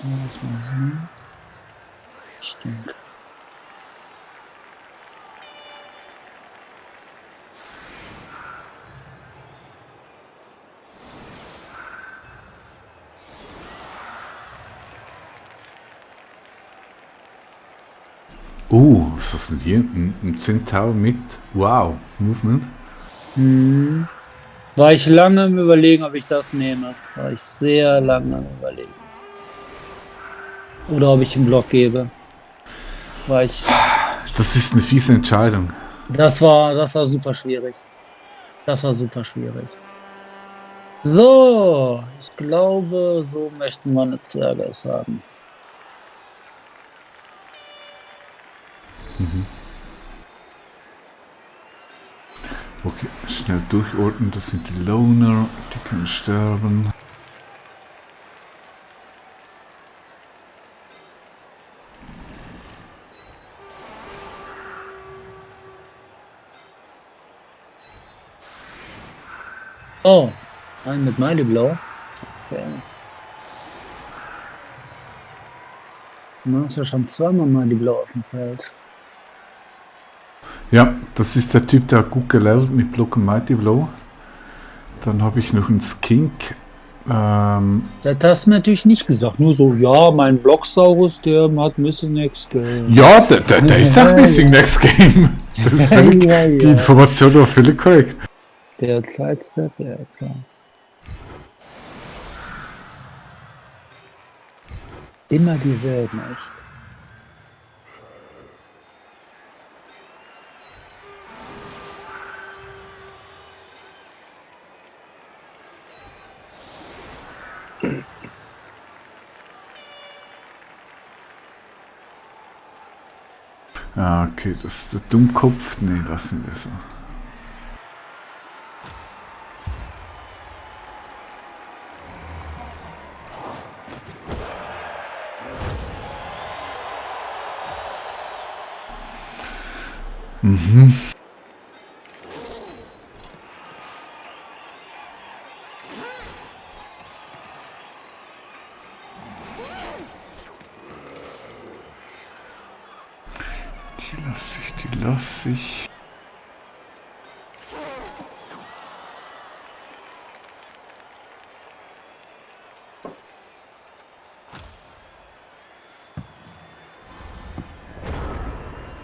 Lass mal sehen. Stimmt. Was ist denn hier? Ein Centaur mit Wow, Movement. War ich lange im Überlegen, ob ich das nehme. War ich sehr lange im Überlegen. Oder ob ich den Block gebe. War ich. Das ist eine fiese Entscheidung. Das war super schwierig. Das war super schwierig. So, ich glaube, so möchten meine Zwerge es haben. Okay, schnell durchordnen. Das sind die Loner, die können sterben. Oh, ein mit Mighty Blow. Okay. Du hast ja schon zweimal Mighty Blow auf dem Feld. Ja, das ist der Typ, der hat gut gelevelt mit Block und Mighty Blow. Dann habe ich noch einen Skink. Das hast du mir natürlich nicht gesagt. Nur so, ja, mein Blocksaurus, der hat ein bisschen Next Game. Ja, der ist auch Missing Next Game. Das ist völlig, Ja, ja. die Information war völlig korrekt. Der Sidestep, ja klar. Immer dieselben, echt. Okay, das ist der Dummkopf. Nee, lassen wir so. Die lasse ich.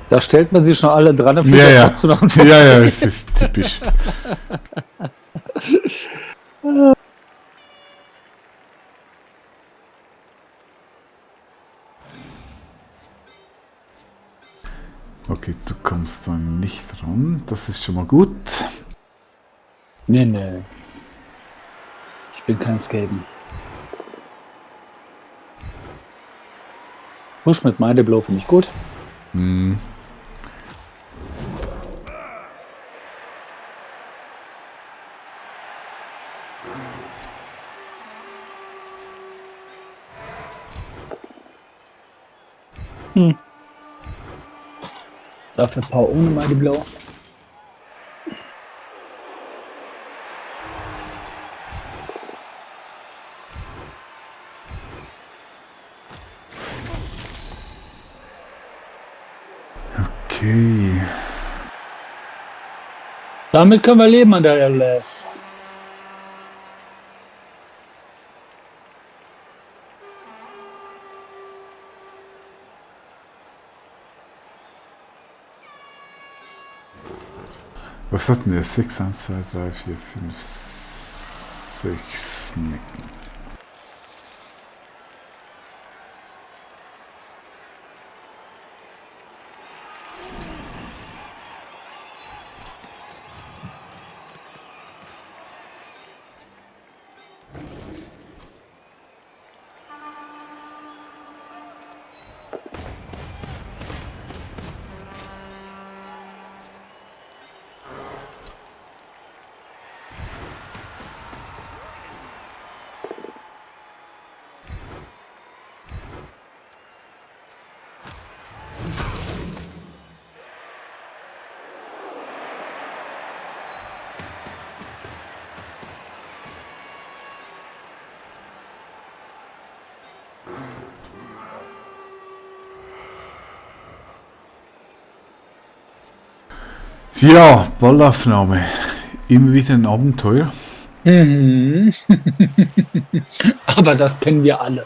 Da stellt man sich schon alle dran, und Ja, ja. trotzdem noch einen Ja, ja, es ist typisch. Okay, du kommst da nicht ran. Das ist schon mal gut. Nee, nee. Ich bin kein Skaten. Push mit Mighty Blow finde ich gut. Dafür Power ohne Mighty Blow. Okay. Damit können wir leben an der LS. Was hatten wir? 6, 1, 2, 3, 4, 5, 6. Nee. Ja, Ballaufnahme. Immer wieder ein Abenteuer. Mhm. Aber das kennen wir alle.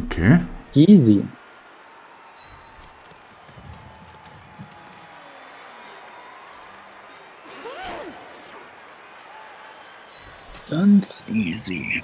Okay. Easy. Ganz easy.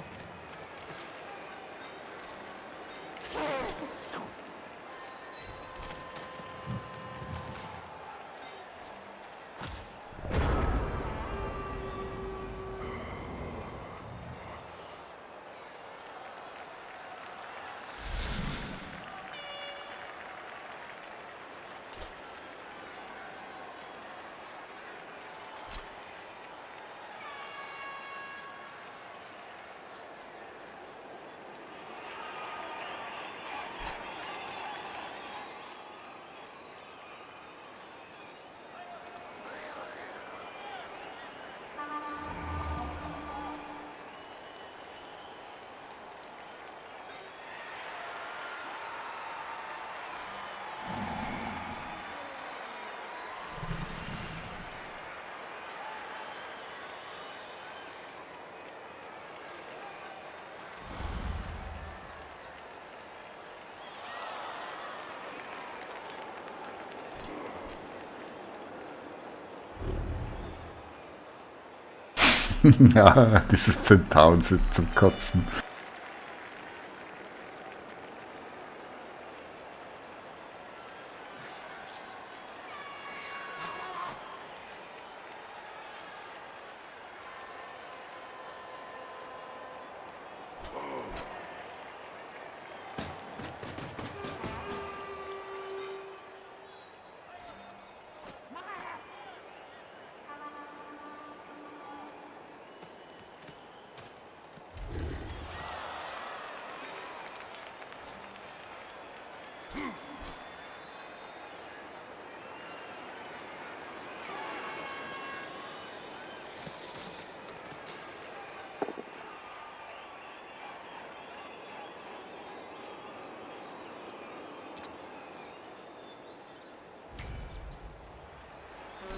Ja, dieses Zentaun sind zum Kotzen.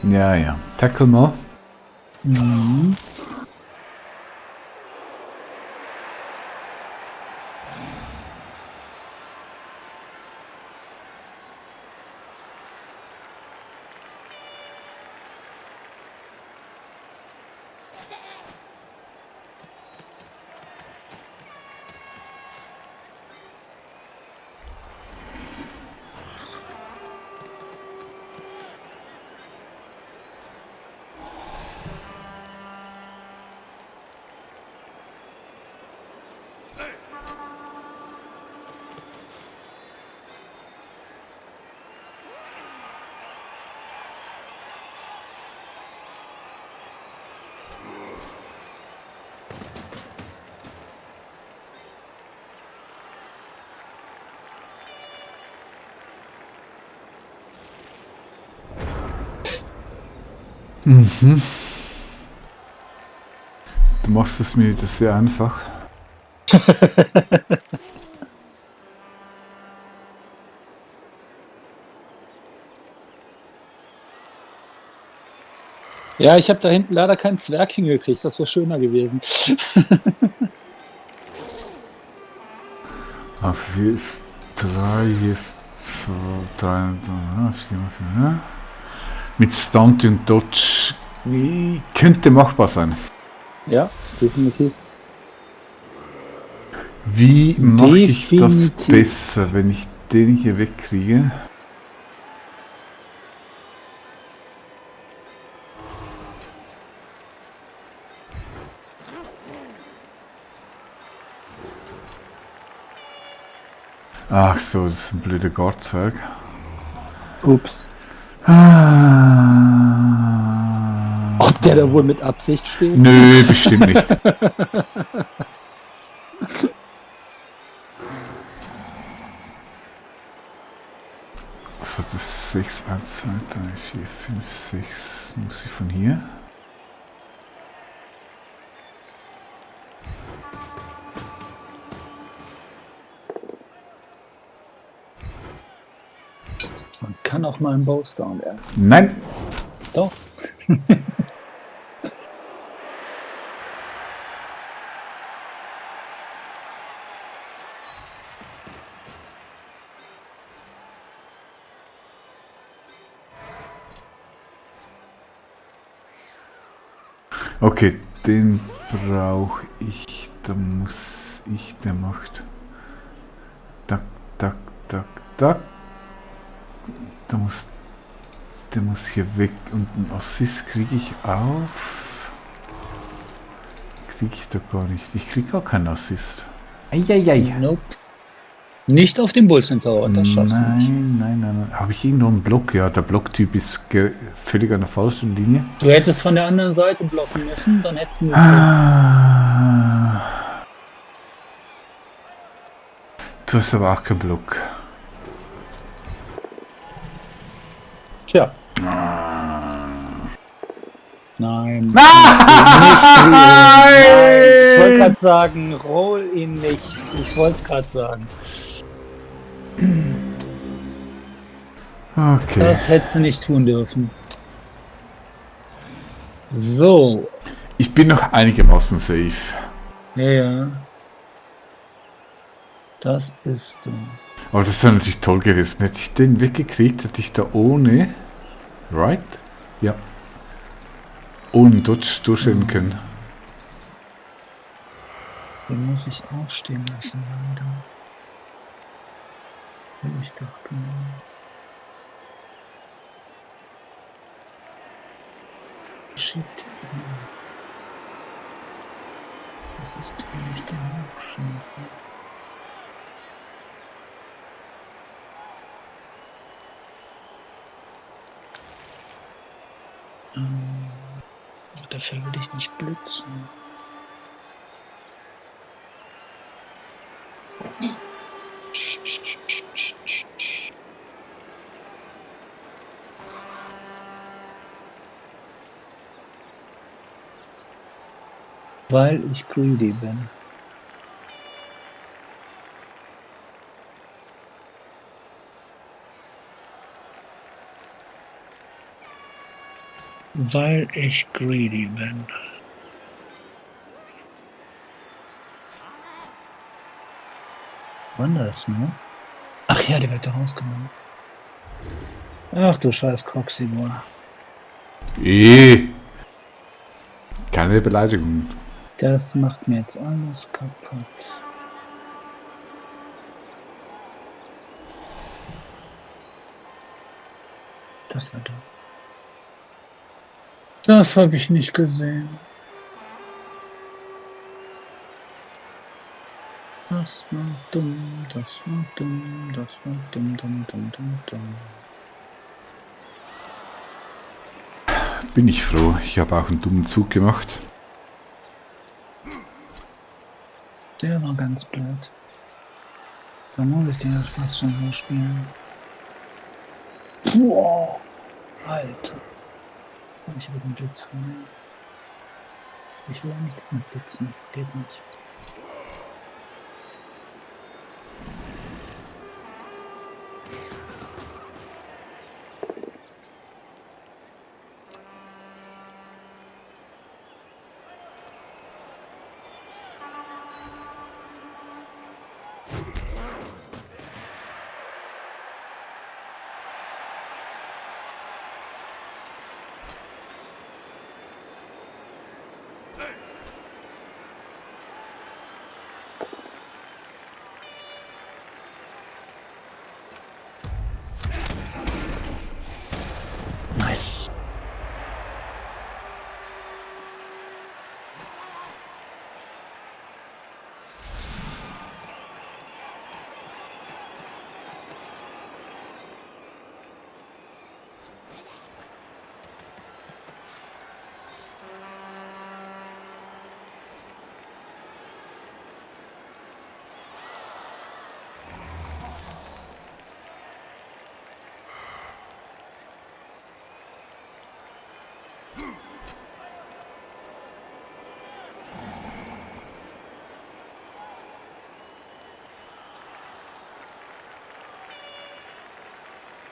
Ja, ja. Tackle mal. Mhm. Mhm. Du machst es mir das sehr einfach. Ja, ich habe da hinten leider keinen Zwerg hingekriegt. Das wäre schöner gewesen. Also hier ist 3, hier ist 2, 3, 4, 4. Mit Stunt und Dodge könnte machbar sein. Ja, definitiv. Wie mache ich das Definitiv. besser, wenn ich den hier wegkriege? Ach so, das ist ein blöder Gartzwerg. Ups. Ah. Oh, Der da wohl mit Absicht steht. Nö, bestimmt nicht. Was hat das? 6, 1, 2, 3, 4, 5, 6. Muss ich von hier? Man kann auch mal einen Bowstone werfen. Nein! Doch. Okay, den brauche ich. Da muss ich, der macht. Tak, tak, tak, tak. Der muss hier weg. Und einen Assist kriege ich auf. Kriege ich da gar nicht. Ich kriege gar keinen Assist. Eieiei. Nope. Nicht auf dem Bull Centaur, das schaffst du nicht. Nein. Habe ich irgendwo einen Block? Ja, der Blocktyp ist völlig an der falschen Linie. Du hättest von der anderen Seite blocken müssen, dann hättest du... Du hast aber auch keinen Block. Tja. Nein. Nein! Ich wollte gerade sagen, roll ihn nicht. Ich wollte es gerade sagen. Okay. Das hättest du nicht tun dürfen. So. Ich bin noch einigermaßen safe. Ja. Das bist du. Aber das wäre natürlich toll gewesen. Hätte ich den weggekriegt, hätte ich da ohne... Right? Ja. Ohne Dodge durchrennen können. Den muss ich aufstehen lassen, leider. Will ich doch genau. Shit. Das ist nicht der Hochschläfer. Dafür will ich nicht blitzen. Weil ich greedy bin. Weil ich greedy bin. Wann das, ne? Ach ja, der wird da rausgenommen. Ach du scheiß Croxy-Boy. Keine Beleidigung. Das macht mir jetzt alles kaputt. Das war dumm. Das habe ich nicht gesehen. Das war dumm, das war dumm, das war dumm, dumm, dumm, dumm, dumm. Bin ich froh. Ich habe auch einen dummen Zug gemacht. Der war ganz blöd. Da muss ich den ja fast schon so spielen. Boah, Alter. Ich will den Blitz von mir. Ich will nicht mit blitzen. Geht nicht. Nice.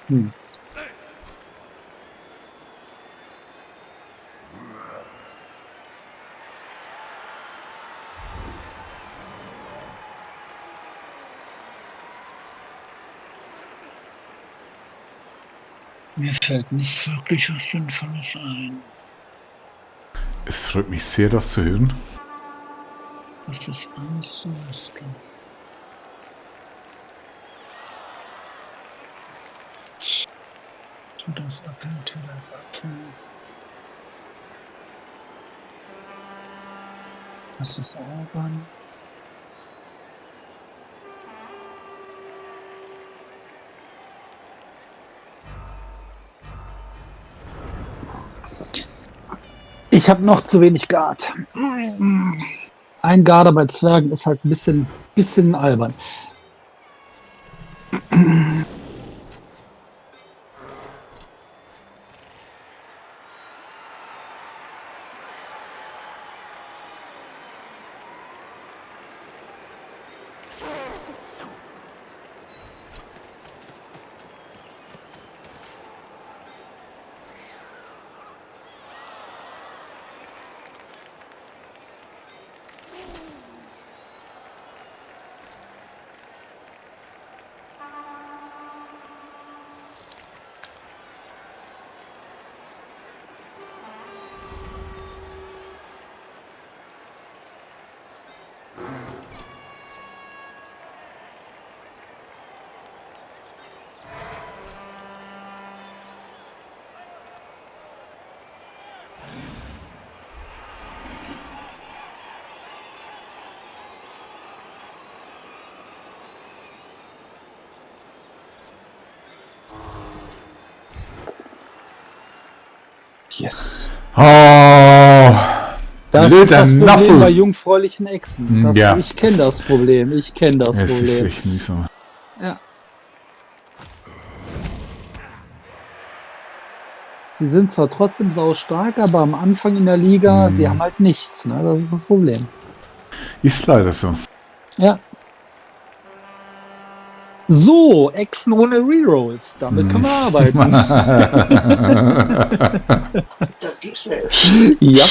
Hm. Mir fällt nicht wirklich was Sinnvolles ein. Es freut mich sehr, das zu hören. Was das alles so ist. Tu das Apfel, tu das Apfel. Das ist albern. Ich habe noch zu wenig Guard. Ein Garder bei Zwergen ist halt ein bisschen albern. Yes. Oh, Das ist das Problem Naffel. bei jungfräulichen Echsen. Das, Ja. Ich kenne das Problem. Ich kenne das Es ist Problem. echt mühsam. Ja. Sie sind zwar trotzdem saustark, aber am Anfang in der Liga, sie haben halt nichts. Ne? Das ist das Problem. Ist leider so. Ja. So, Echsen ohne Rerolls. Damit können wir arbeiten. Das geht schnell. Ja.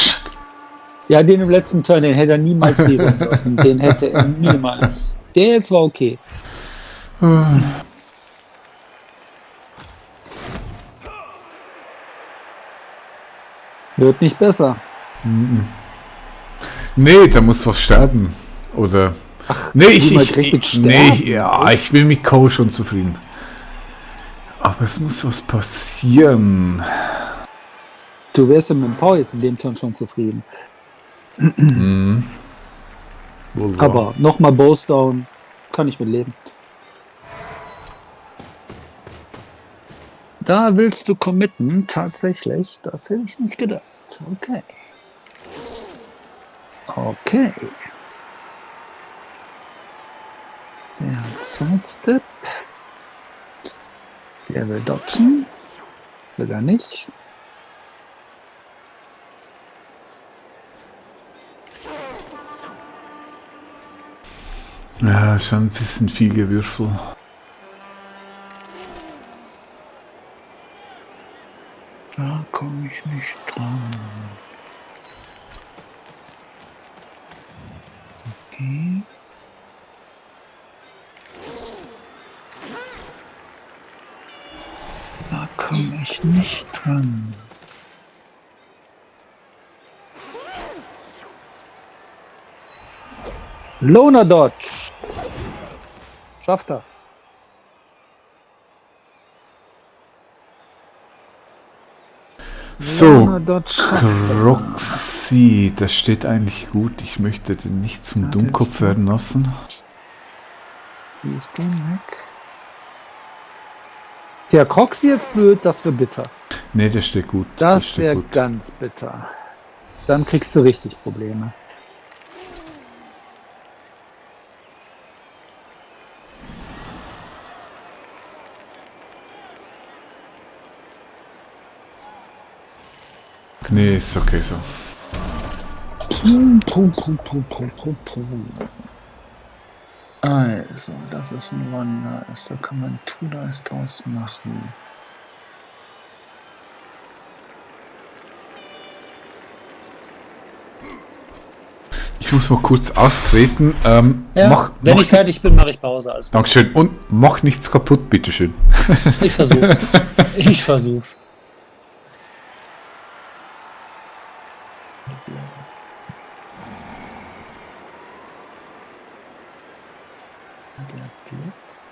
Ja, den im letzten Turn, den hätte er niemals rerollen dürfen. Den hätte er niemals. Der jetzt war okay. Wird nicht besser. Nee, da muss was sterben. Oder. Nee, niemand kriegt mit Sterben. Ich bin mit Cole schon zufrieden. Aber es muss was passieren. Du wärst ja mit dem Paul jetzt in dem Turn schon zufrieden. Wohl wahr. Aber nochmal Bowstone, kann ich mit leben. Da willst du committen, tatsächlich. Das hätte ich nicht gedacht. Okay. Okay. Der hat Sidestep. Der will dodgen. Will er nicht. Ja, schon ein bisschen viel Gewürfel. Da komme ich nicht dran. Okay. Da komme ich nicht dran. Loner Dodge. Schafft er. So, Loner Dodge schafft er. Croxy, das steht eigentlich gut. Ich möchte den nicht zum Dummkopf werden lassen. Wie ist der weg? Ja, Croxy jetzt blöd, das wäre bitter. Nee, das steht gut. Das steht wäre gut. ganz bitter. Dann kriegst du richtig Probleme. Nee, ist okay so. Also, das ist ein Wonder. Da kann man Tudors draus machen. Ich muss mal kurz austreten. Ja, wenn ich fertig bin, mache ich Pause. Alles gut. Dankeschön. Und mach nichts kaputt, bitteschön. Ich versuch's. Ich versuch's. Der Blitz.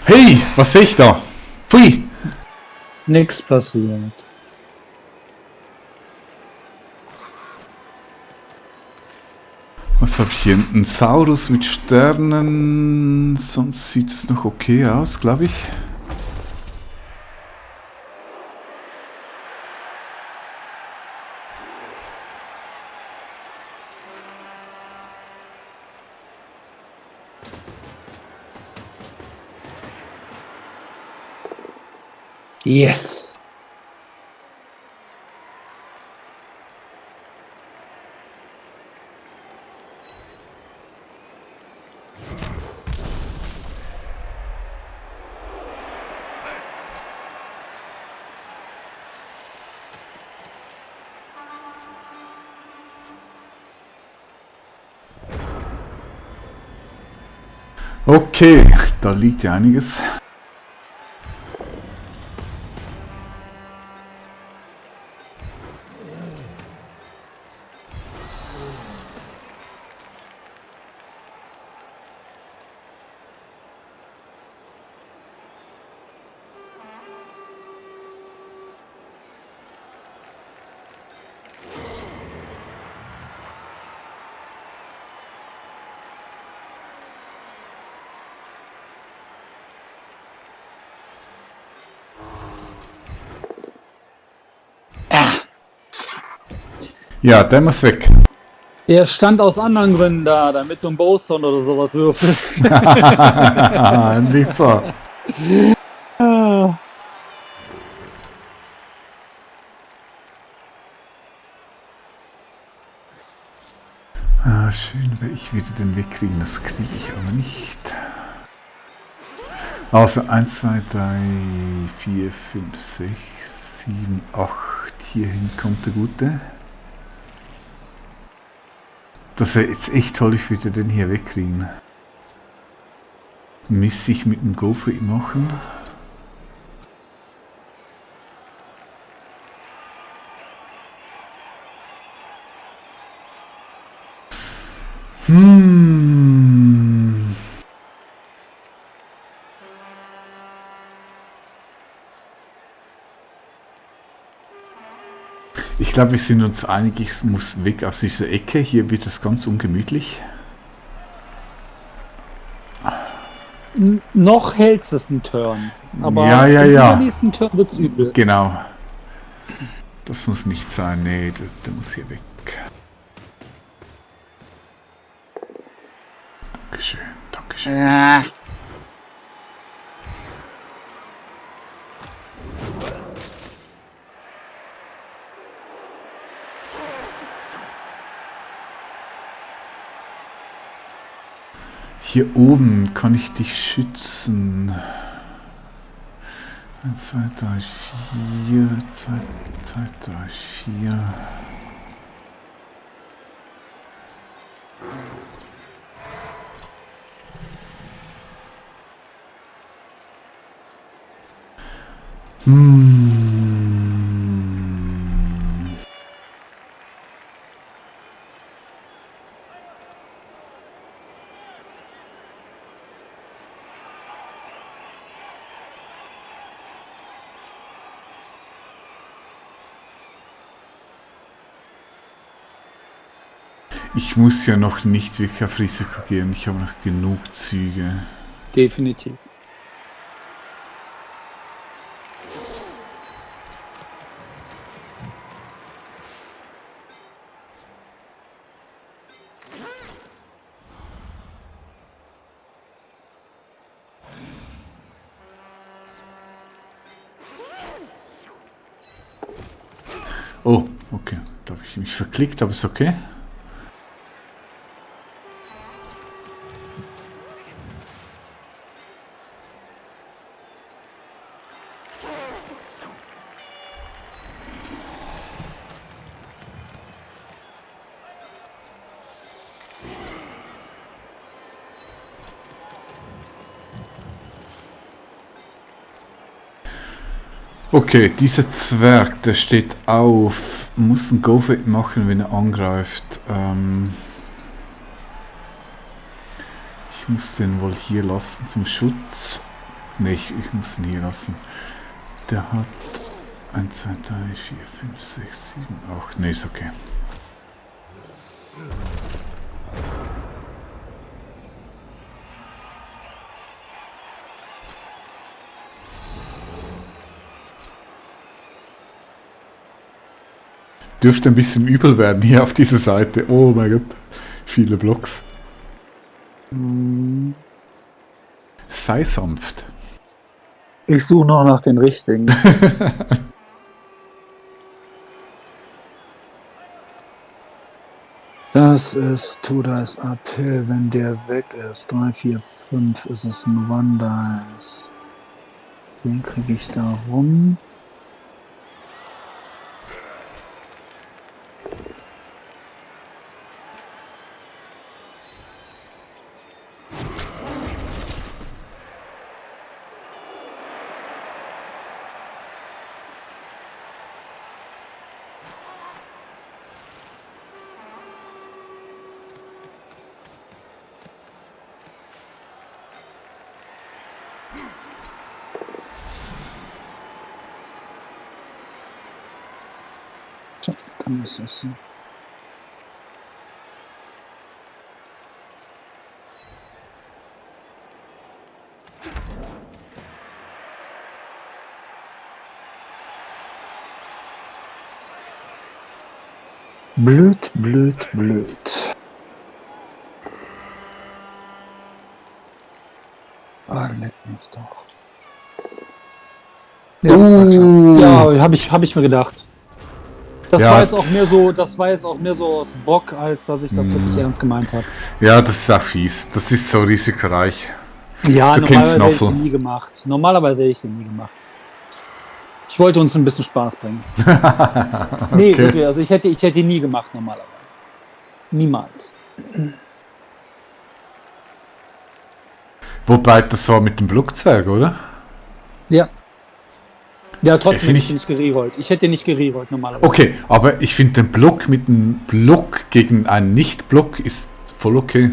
Hey, was sehe ich da? Pfui! Nix passiert. Was habe ich hier? Ein Saurus mit Sternen. Sonst sieht es noch okay aus, glaube ich. Yes! Okay, da liegt ja einiges. Ja, der muss weg. Er stand aus anderen Gründen da, damit du einen Boson oder sowas würfelst. Nicht so. Ah, schön, wäre ich wieder den wegkriegen. Das kriege ich aber nicht. Also 1, 2, 3, 4, 5, 6, 7, 8. Hierhin kommt der Gute. Das wäre jetzt echt toll, ich würde den hier wegkriegen. Müsste ich mit dem Gopher machen? Ich glaube, wir sind uns einig, ich muss weg aus dieser Ecke. Hier wird es ganz ungemütlich. Noch hält es einen Turn. Aber ja. im nächsten Turn wird es übel. Genau. Das muss nicht sein. Nee, der muss hier weg. Dankeschön, dankeschön. Ja. Hier oben kann ich dich schützen. 1, 2, 3, 4. 2, 3, 4. Ich muss ja noch nicht wirklich auf Risiko gehen. Ich habe noch genug Züge. Definitiv. Oh, okay. Da habe ich mich verklickt, aber ist okay. Okay, dieser Zwerg, der steht auf, muss ein Go-Fit machen, wenn er angreift. Ich muss den wohl hier lassen zum Schutz. Ne, ich muss ihn hier lassen. Der hat 1, 2, 3, 4, 5, 6, 7, 8. Ne, ist okay. Dürfte ein bisschen übel werden hier auf dieser Seite. Oh mein Gott, viele Blocks. Sei sanft. Ich suche noch nach den richtigen. Das ist Tudas Uphill, wenn der weg ist. 3, 4, 5 ist es ein One Dice. Den kriege ich da rum. Dann ist es so. Blöd, blöd, blöd. Ah, leck mich doch. Ja, ja, hab ich mir gedacht. Das Ja. war jetzt auch mehr so aus Bock, als dass ich das wirklich ernst gemeint habe. Ja, das ist auch fies. Das ist so risikoreich. Ja, Du kennst normalerweise hätte ich Snuffle. den nie gemacht. Normalerweise hätte ich den nie gemacht. Ich wollte uns ein bisschen Spaß bringen. Nee, wirklich, also ich hätte ihn nie gemacht normalerweise. Niemals. Wobei das war mit dem Blockzwerg, oder? Ja. Ja, trotzdem find hätte ich nicht gererollt. Ich hätte nicht gererollt normalerweise. Okay, aber ich finde den Block mit dem Block gegen einen Nicht-Block ist voll okay.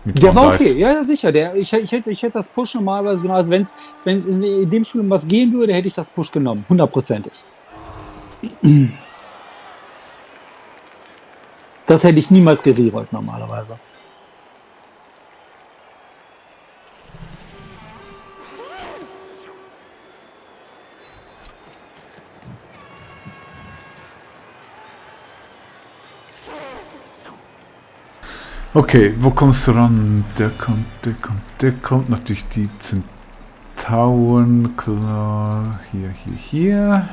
Mit Der war One Dice. okay, ja, sicher. Ich hätte das Push normalerweise genommen. Also wenn es in dem Spiel um was gehen würde, hätte ich das Push genommen. 100%. Das hätte ich niemals gererollt normalerweise. Okay, wo kommst du ran? Der kommt natürlich die Zentauren, klar. Hier.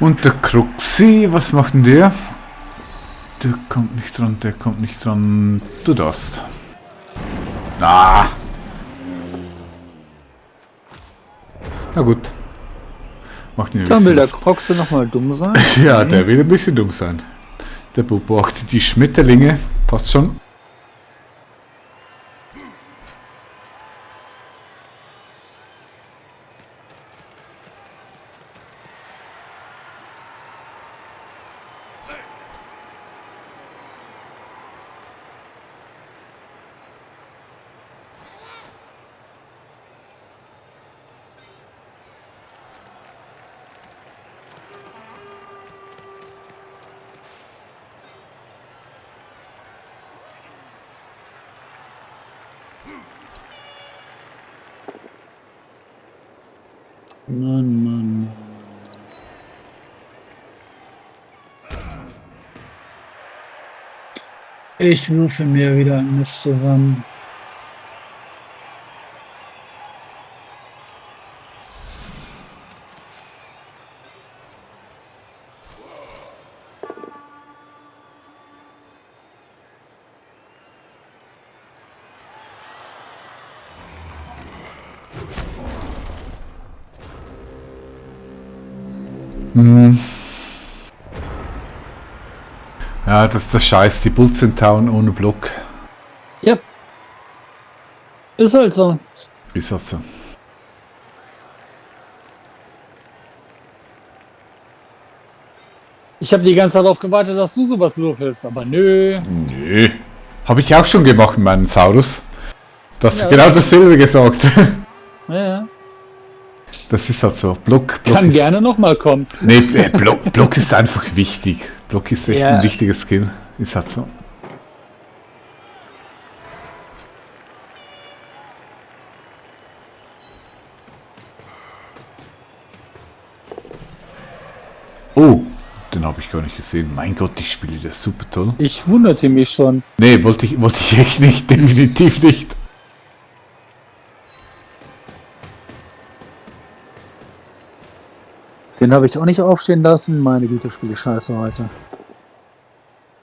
Und der Cruxi, was macht denn der? Der kommt nicht dran. Du darfst. Ah! Na gut. Macht nicht Dann will der Croxe nochmal dumm sein. Ja, der will ein bisschen dumm sein. Der beobachtet die Schmetterlinge. Passt schon. Mann. Ich würfe mir wieder ein Mist zusammen. Ja, das ist der Scheiß. Die Bullcentaun ohne Block. Ja. Ist halt so. Ist halt so. Ich habe die ganze Zeit darauf gewartet, dass du sowas würfelst, aber nö. Nö. Habe ich auch schon gemacht mit meinem Saurus. Du hast Ja, genau dasselbe gesagt. Ja. Das ist halt so. Block Kann ist, gerne nochmal kommen. Nee, Block ist einfach wichtig. Block ist echt ein wichtiger Skill. Ist halt so. Oh, den habe ich gar nicht gesehen. Mein Gott, ich spiele das super toll. Ich wunderte mich schon. Nee, wollte ich echt nicht. Definitiv nicht. Den habe ich auch nicht aufstehen lassen. Meine Güte, spiele ich scheiße heute.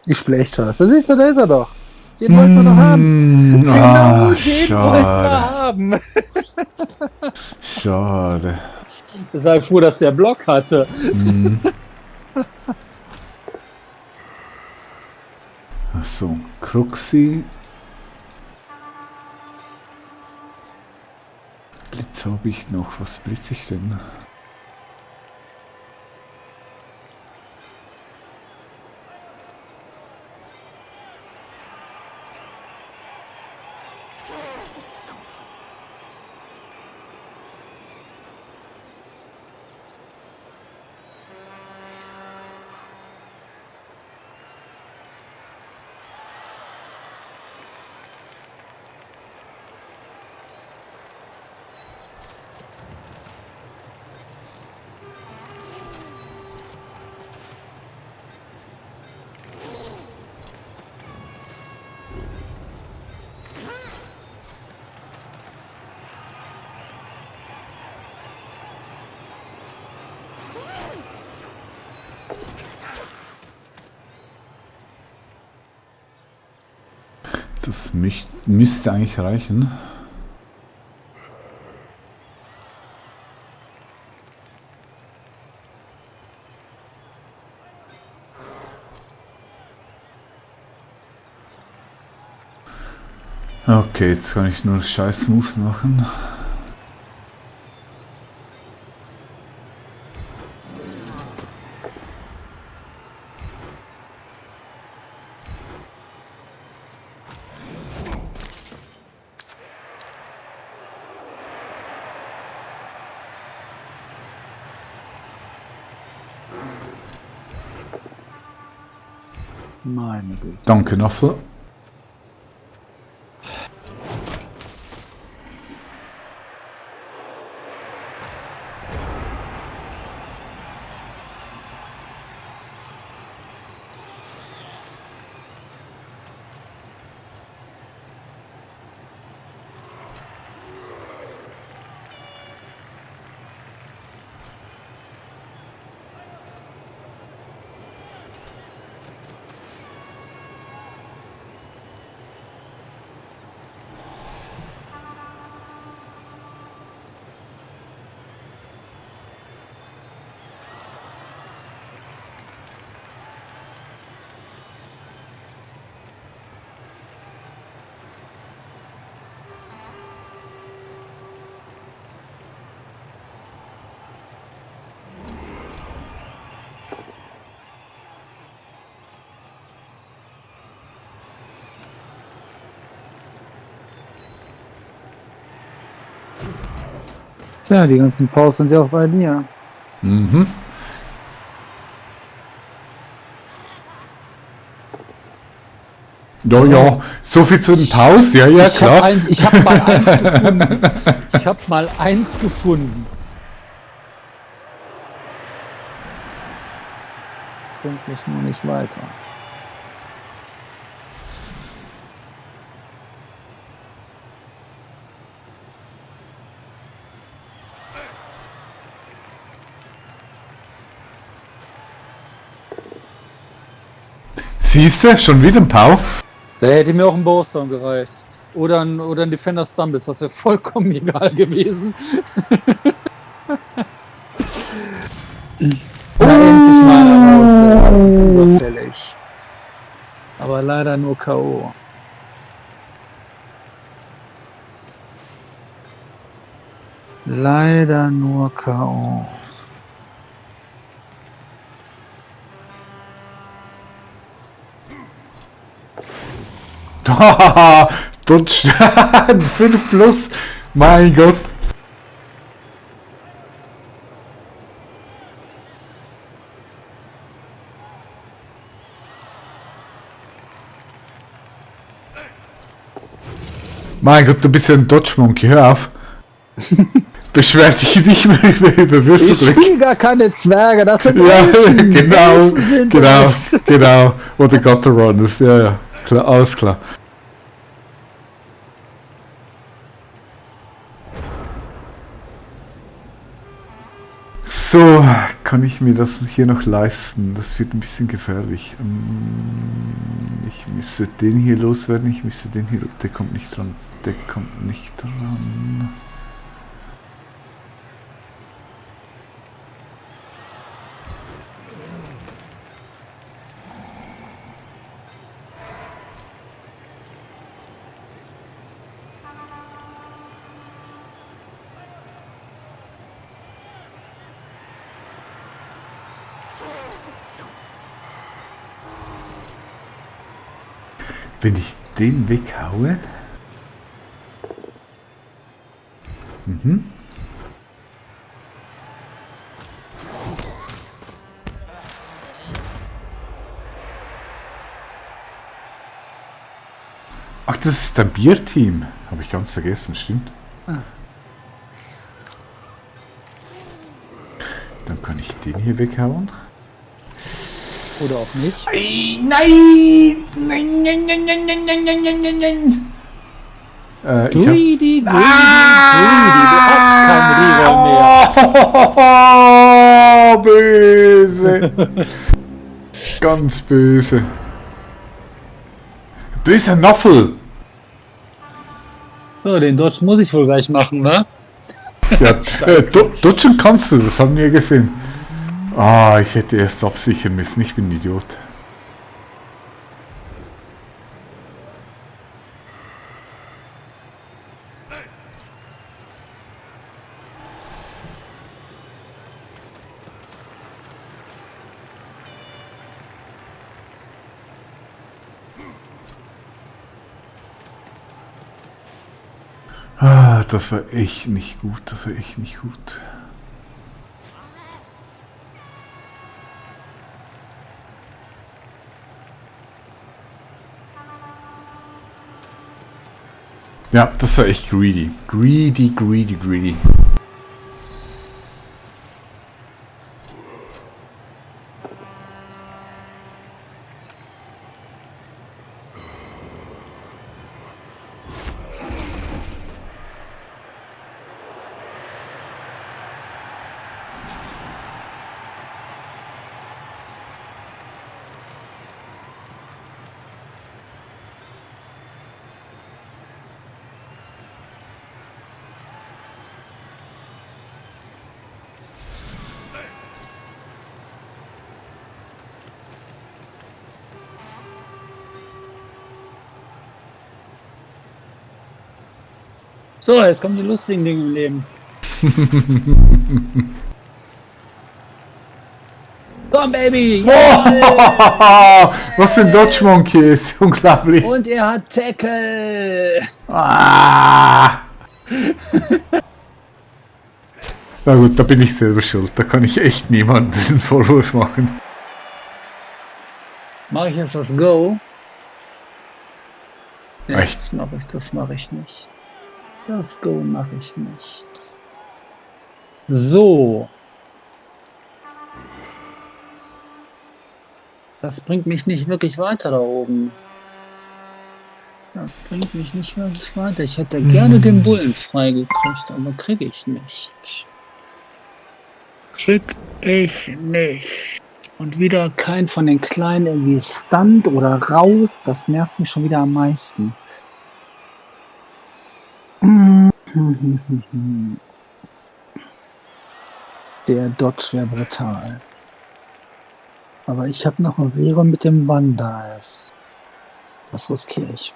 Ich spiele echt scheiße. Siehst du, da ist er doch. Den wollten wir doch haben. Genau, den wollten wir haben. Schade. Sei froh, dass der Block hatte. So, Cruxi. Blitz habe ich noch. Was blitze ich denn? Das müsste eigentlich reichen. Okay, jetzt kann ich nur scheiß Moves machen. Meine Güte. Danke, Naffel. Tja, die ganzen Paus sind ja auch bei dir. Mhm. Ja, ja, so viel zu den Pause, ja, ja, klar. Ich hab mal eins gefunden. Ich hab mal eins gefunden. Bringt mich nur nicht weiter. Siehst du, schon wieder ein Pau. Da hätte mir auch ein Bowstone gereicht. Oder ein Defender Stumbles, das wäre vollkommen egal gewesen. Na, endlich mal raus, ey. Das ist überfällig. Aber leider nur K.O. Leider nur K.O. Hahaha, Dutsch. 5 plus. Mein Gott. Mein Gott, du bist ja ein Dodge Monkey, hör auf. Beschwer dich nicht mehr über Ich Würfelglück. spiele gar keine Zwerge, das sind Ja, Elfen. genau, Elfen sind genau, das. genau. Oder Gutter Runners, ja, ja, klar, alles klar. So, kann ich mir das hier noch leisten? Das wird ein bisschen gefährlich. Ich müsste den hier loswerden, ich müsste den hier... Der kommt nicht dran. Der kommt nicht dran. Wenn ich den weghaue. Mhm. Ach, das ist ein Bierteam. Habe ich ganz vergessen, stimmt. Ah. Dann kann ich den hier weghauen. Oder auch nicht. Nein! Nein, nein, nein, nein, nein, nein, nein, nein, nein, nein. Greedy, greedy. Du hast keinen Reroll mehr. Oh, böse. Ganz böse. Böser Naffel. So, den Dodge muss ich wohl gleich machen, ne? Ja, dutschen kannst du, das haben wir gesehen. Ah, ich hätte erst absichern müssen, ich bin ein Idiot. Ah, das war echt nicht gut, das war echt nicht gut. Ja, das war echt greedy. Greedy, greedy, greedy. So, jetzt kommen die lustigen Dinge im Leben. Komm, Baby! Yeah. Was für ein Dodge Monkey ist unglaublich. Und er hat Tackle! Ah. Na gut, da bin ich selber schuld. Da kann ich echt niemandem diesen Vorwurf machen. Mache ich jetzt das Go? Nee, Echt? das mache ich nicht. Das Go mache ich nicht. So. Das bringt mich nicht wirklich weiter da oben. Das bringt mich nicht wirklich weiter. Ich hätte gerne den Bullen freigekriegt, aber kriege ich nicht. Krieg ich nicht. Und wieder kein von den Kleinen irgendwie Stunt oder raus. Das nervt mich schon wieder am meisten. Der Dodge wäre brutal. Aber ich habe noch ein Reroll mit dem Wanders. Das riskiere ich.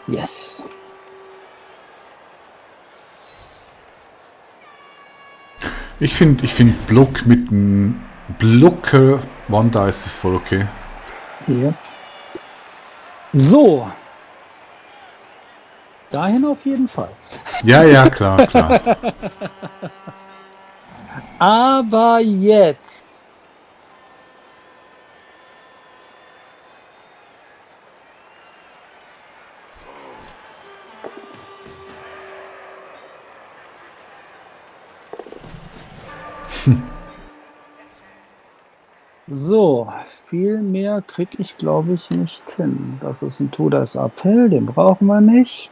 Yes. Ich finde Block mit einem Blocker Wanda ist es voll okay. Hier. So. Dahin auf jeden Fall. Ja, ja, klar, klar. Aber jetzt. So, viel mehr kriege ich, glaube ich, nicht hin. Das ist ein Todesappell, den brauchen wir nicht.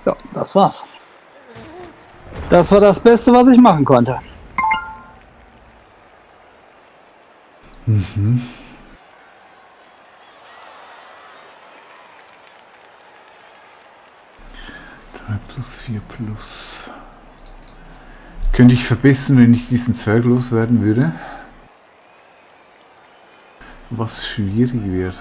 Ja, das war's. Das war das Beste, was ich machen konnte. Mhm. 3+4+. Könnte ich verbessern, wenn ich diesen Zwerg loswerden würde? Was schwierig wird.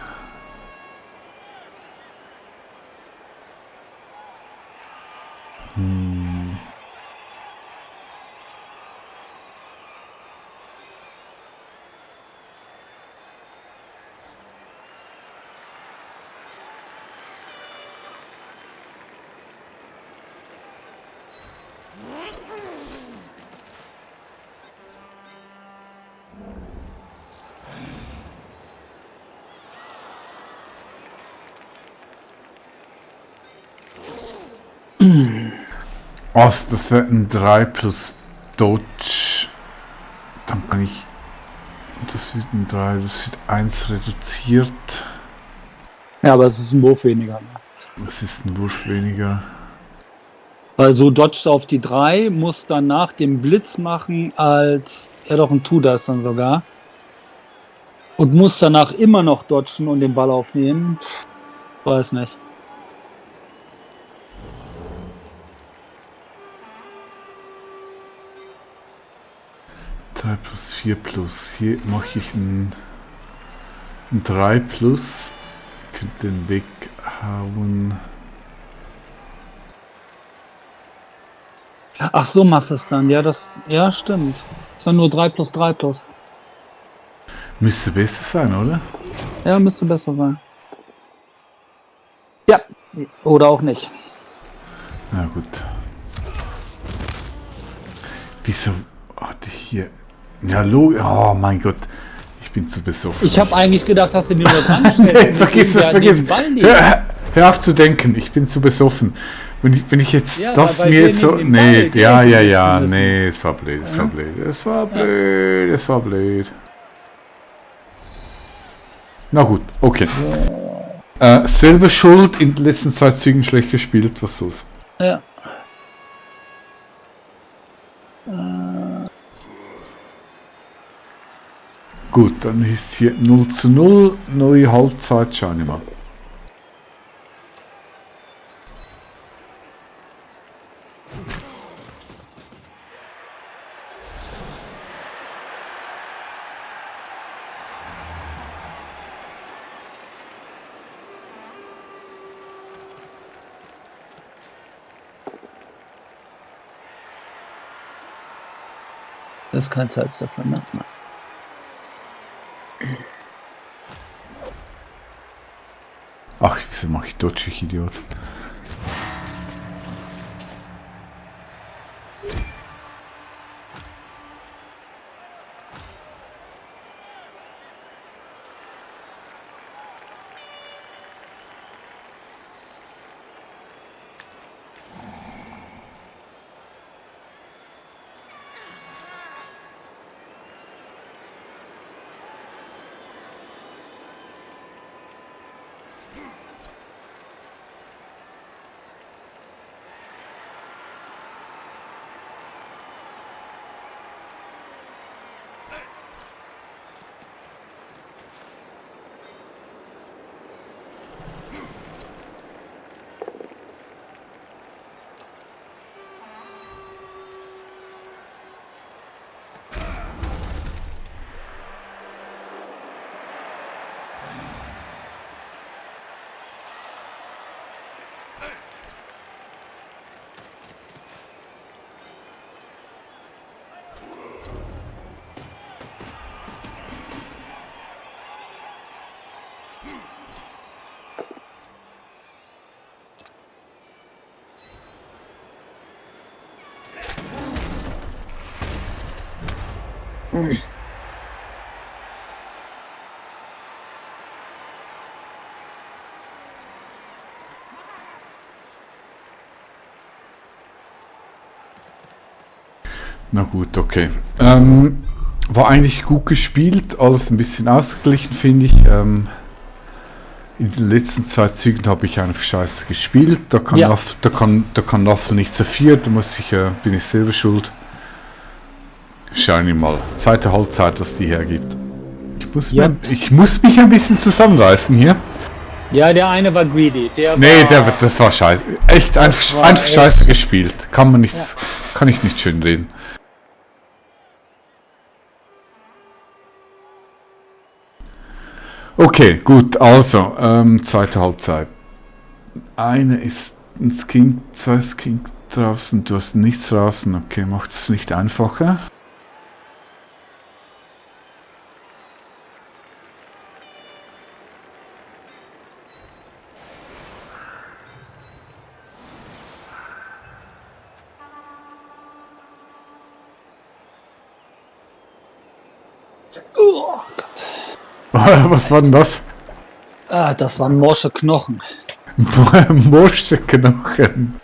Also, das wäre ein 3 plus Dodge. Dann kann ich. Das wird ein 3, das wird 1 reduziert. Ja, aber es ist ein Wurf weniger. Das ist ein Wurf weniger. Weil so dodgt auf die 3, muss danach den Blitz machen als. Ja, doch, ein Tu das dann sogar. Und muss danach immer noch dodgen und den Ball aufnehmen. Weiß nicht. Plus 4 plus. Hier mache ich ein 3 plus. Könnt den weghauen. Ach so, machst du es dann. Ja, ja, stimmt. Ist dann nur 3 plus 3 plus. Müsste besser sein, oder? Ja, müsste besser sein. Ja, oder auch nicht. Na gut. Wieso hatte ich hier... Ja, oh mein Gott. Ich bin zu besoffen. Ich habe eigentlich gedacht, dass du den nur dran stellst. Nee, vergiss es. Hör auf zu denken. Ich bin zu besoffen. Wenn ich jetzt Ja, das weil mir wir jetzt so... neben dem Nee, Ball ja, müssen. nee, es war blöd, es war blöd. Es war blöd, es war blöd. Na gut, okay. Selber schuld, in den letzten 2 Zügen schlecht gespielt, was soll's. Ja. Gut, dann ist hier 0:0, neue Halbzeit, schauen wir mal. Das ist kein Sidestepper, ne? Ach, wieso mache ich Dodge, ich Idiot? Na gut, okay. War eigentlich gut gespielt, alles ein bisschen ausgeglichen, finde ich. In den letzten 2 Zügen habe ich einfach scheiße gespielt. Da kann Ja. Naffel nicht so viel, bin ich selber schuld. Schauen wir mal. Zweite Halbzeit, was die hergibt. Ich muss mich ein bisschen zusammenreißen hier. Ja, der eine war greedy. Das war scheiße. Echt einfach scheiße gespielt. Kann ich nicht schön reden. Okay, gut, also, zweite Halbzeit. Eine ist ein Skink, 2 Skink draußen, du hast nichts draußen, okay, macht es nicht einfacher. Oh Gott. Was war denn das? Ah, das waren morsche Knochen. Morsche Knochen.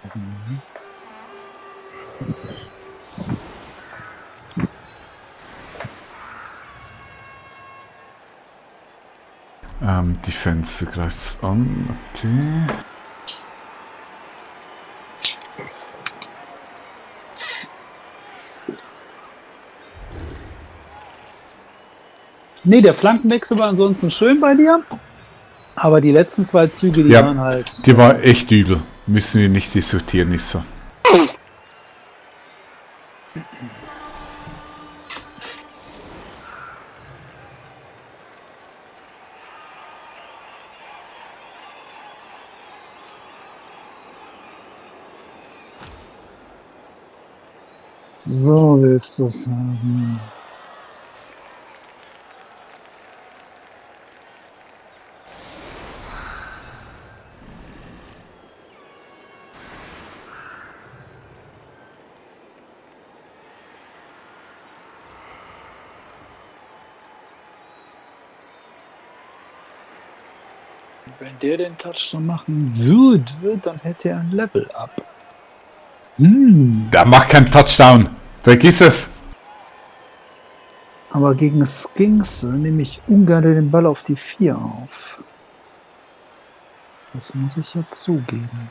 Defense, du greifst an, okay. Nee, der Flankenwechsel war ansonsten schön bei dir. Aber die letzten 2 Züge, die Ja, waren halt... die war echt übel. Müssen wir nicht diskutieren, ist so. So willst du es haben. Wenn der den Touchdown machen würde, dann hätte er ein Level up. Der macht keinen Touchdown. Vergiss es. Aber gegen Skinks nehme ich ungern den Ball auf die 4 auf. Das muss ich ja zugeben.